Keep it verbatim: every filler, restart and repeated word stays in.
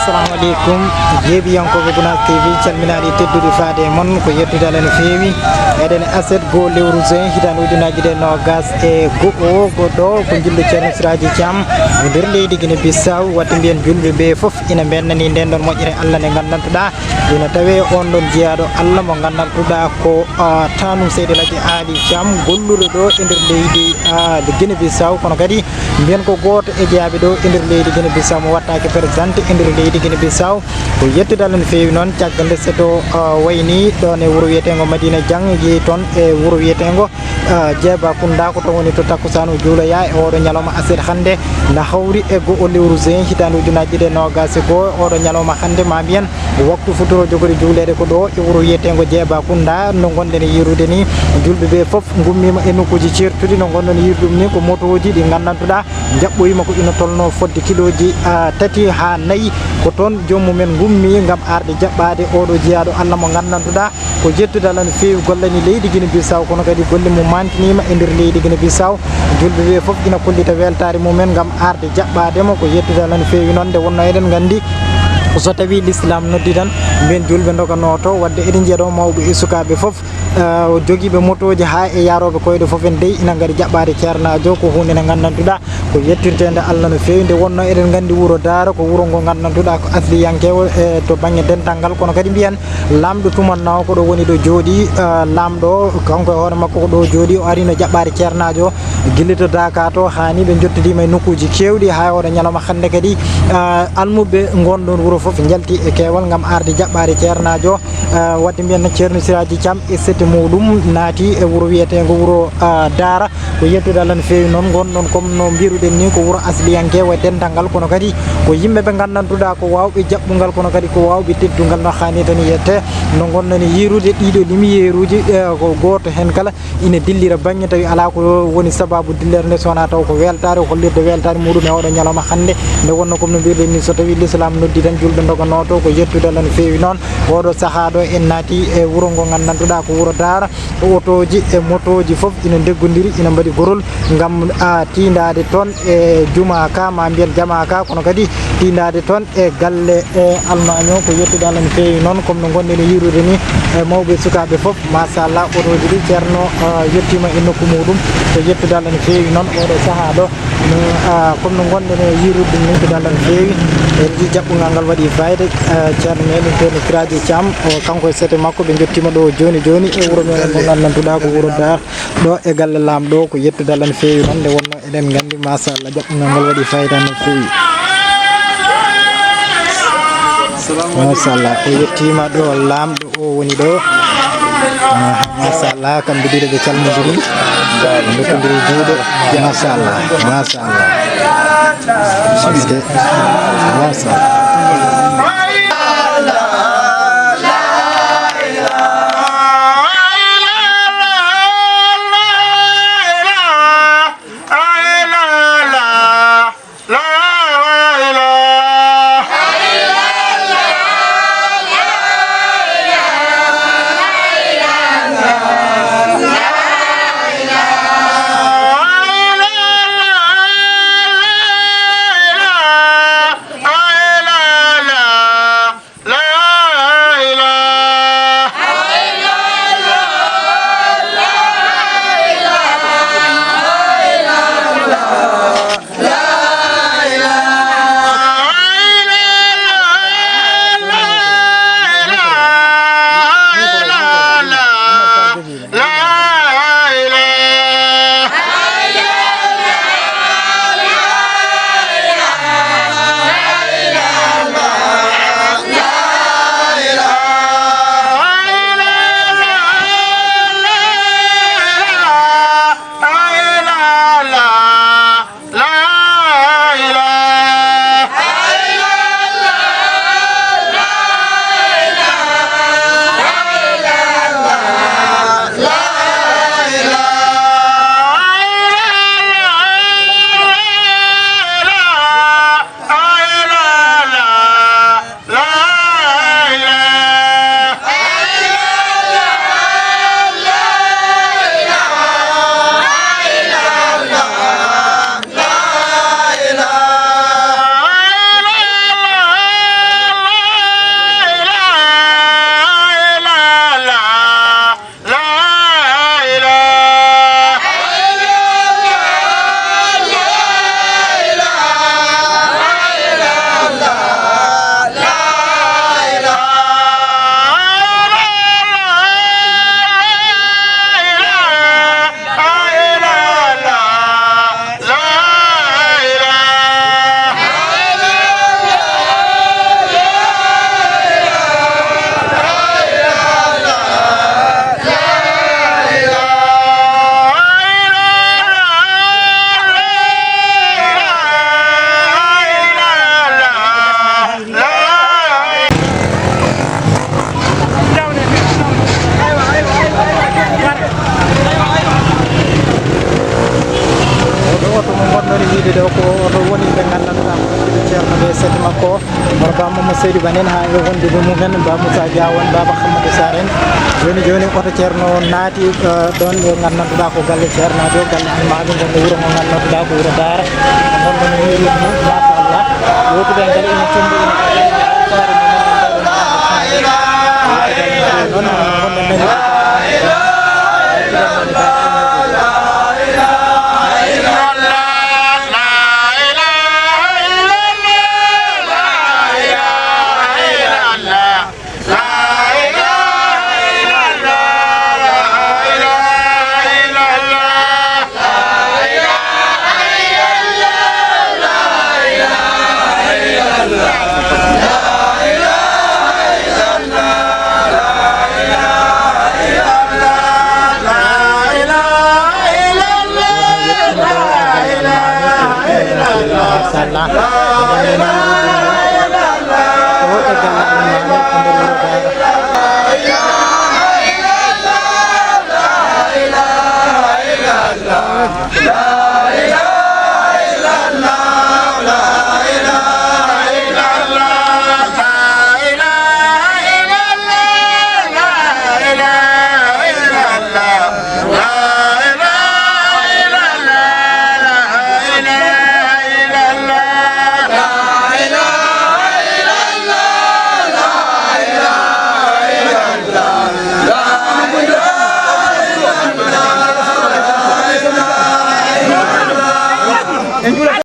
Assalamu aleykum, yeeɓiyankooɓe Gunaas T V, calminaaɗi tedduɗi faade e mon, ko yettude Allah no feewi. Eɗen aset goo lewru juin, hitaande ujunaaji ɗiɗi e noogaas e go'o, ko ɗo ko njulde Ceerno Siraaji Caam e nder leydi Gine Bissau. Waɗde mbiyen julɓe ɓe fof ina mbennani nden ɗon moƴƴere Allah nde nganndantuɗaa ina tawee on ɗon jeyaaɗo Allah mo nganndantuɗaa ko, ah, tanum Seydi El Hadji Aali Caam golluɗo ɗo e nder leydi, ah, Gine Bissau, kono kadi mbiyen ko gooto e jeyaaɓe ɗo e nder leydi Gine Bissau mo wattaake présenté e nder leydi Gine Bissau. Ko yettude Allah no feewi noon, caggal nde seto, ah, wayni ɗon e wuro wiyeteengo Madina Jang, yehi toon e wuro wiyeteengo, ah, Jeeba Kunda, ko toon woni to takkusaan o juuloyaa e ooɗo ñalawma aset hannde, na hawri e go'o lewru juin hitaande ujunaaji ɗiɗi e noogaas e go'o. Ooɗo ñalawma hannde, ma mbiyen, waktu futuro jogori juuleede ko ɗo e wuro wiyeteengo Jeeba Kunda, no ngonɗen e yiirude ni. Julɓe ɓe fof ngummiima e nokkuuji ceertuɗi, no ngonɗon yiirude ɗum ni, ko motooji ɗi nganndantuɗaa njaɓɓoyiima ko ina tolnoo fodde kilooji, ah, tati haa nayi. Ko toon joom mumen ngummi ngam arde jaɓɓaade ooɗo jeyaaɗo Allah mo nganndantuɗaa ko yettude Allah no feewi gollani leydi Gine Bissau, kono kadi golle mum maantiniima e nder leydi Gine Bissau. Julɓe ɓe fof ina kollita weltaare mumen ngam arde jaɓɓaade mo, ko yettude Allah no feewi noon. Nde wonnoo eɗen nganndi, so tawii lislaam noddi tan, mbiyen julɓe ndoganoo to. Waɗde eɗen njiya ɗo mawɓe e sukaaɓe fof, eh, jogiiɓe motooji haa e yaarooɓe koyɗe fof en dey ina ngari jaɓɓaade ceernaajo, ko huunde nde nganndantuɗaa ko yettirteende Allah no feewi. Nde wonnoo eɗen nganndi wuro Daara ko wuro ngo nganndantuɗaa ko asliyankeewo, eh, to bannge dental ngal, kono kadi mbiyen laamɗo tumanno o ko ɗo woni ɗo jooɗii, eh, laamɗo o kanko e hoore makko ko ɗo jooɗii, o arino jaɓɓaade ceernaajo gila to Daaka to, haa ni ɓe njottodiima e nokkuuji keewɗi, haa e ooɗo ñalawma hannde kadi, eh, almuɓɓe ngon ɗon wuro fof njalti e keewal ngam arde jaɓɓaade ceernaajo. Ah, waɗde mbiyen Ceerno Siraaji Caam e sete muɗum naati e wuro wiyeteengo wuro, ah, Daara. Ko yettude Allah no feewi noon, ngon ɗon comme no mbiruɗen ni ko wuro asliyankeewo e dental ngal, kono kadi ko yimɓe ɓe nganndantuɗaa ko waawɓe jaɓɓungal, kono kadi ko waawɓe teddungal no haani tan yette. No ngonɗon e yiirude ɗiɗo lumiyeeruuji, eh, ko gooto heen kala ina dillira bannge, tawi alaa ko woni sabaabu dillere nde, so wonaa taw ko weltaare, hollirde weltaare muɗum e oɗo ñalawma hannde. Nde wonno comme no mbiruɗen ni, so tawii lislaam noddi tan, julɓe ndoganoo to, ko yettude Allah no feewi noon. Oɗo sahaa ɗo en naati e wuro ngo nganndantuɗaa ko wuro Daara. Otooji e motooji fof ina ndeggondirii, ina mbaɗi gorol ngam, ah, tiindaade toon e jumaa ka, ma mbiyen jamaa ka, kono kadi tiindaade toon e galle e almaaño. Ko yettude Allah no feewi noon, comme no ngonɗen e yiirude ni, e mawɓe e sukaaɓe fof, machallah, otooji ɗi Ceerno, ah, yettiima e nokku muɗum. Ko yettude Allah no feewi noon, oɗo sahaa ɗo, no, ah, comme no ngonɗen e yiirude ɗum ni, ko Allah no feewi. E ɗi jaɓɓungal ngal waɗi fayida, ah, Ceerno meɗen toon Siraaji Caam, o, kanko e sete makko, ɓe njottiima ɗo jooni jooni e wuro meɗen ngo nganndantuɗaa ko wuro Daar. Ɗo e galle laamɗo, ko yettude Allah no feewi noon, nde wonno eɗen nganndi, machallah, jaɓɓungal ngal waɗi fayida no feewi. Machallah, o yettiima ɗo laamɗo o woni ɗo. Ah, machallah, kamɓe ɗiɗo ɓe calmondiri, ɓe ndokkondiri juuɗe. Machallah, machallah. Parce que, machallah. Ɗo ko oto woni ɓe nganndanɗaa ko wondude ceerno ɓe sete makko, hono Ba Mamadou Seydou Bane en, haa e wondude mum en, Ba Moussa Diaw en, Baba Hamadou Sarr en. Jooni jooni oto ceerno naati, eh, ɗoon ɗo nganndanɗaa ko galle ceernaajo, galle almaaɓe ngonɗo wuro ngo nganndanɗaa ko wuro Daara. Ngonɗo no wiiri ni, machallah. Yewtude e ngal ina tumbi ina ɗoon, ngonɗo nani.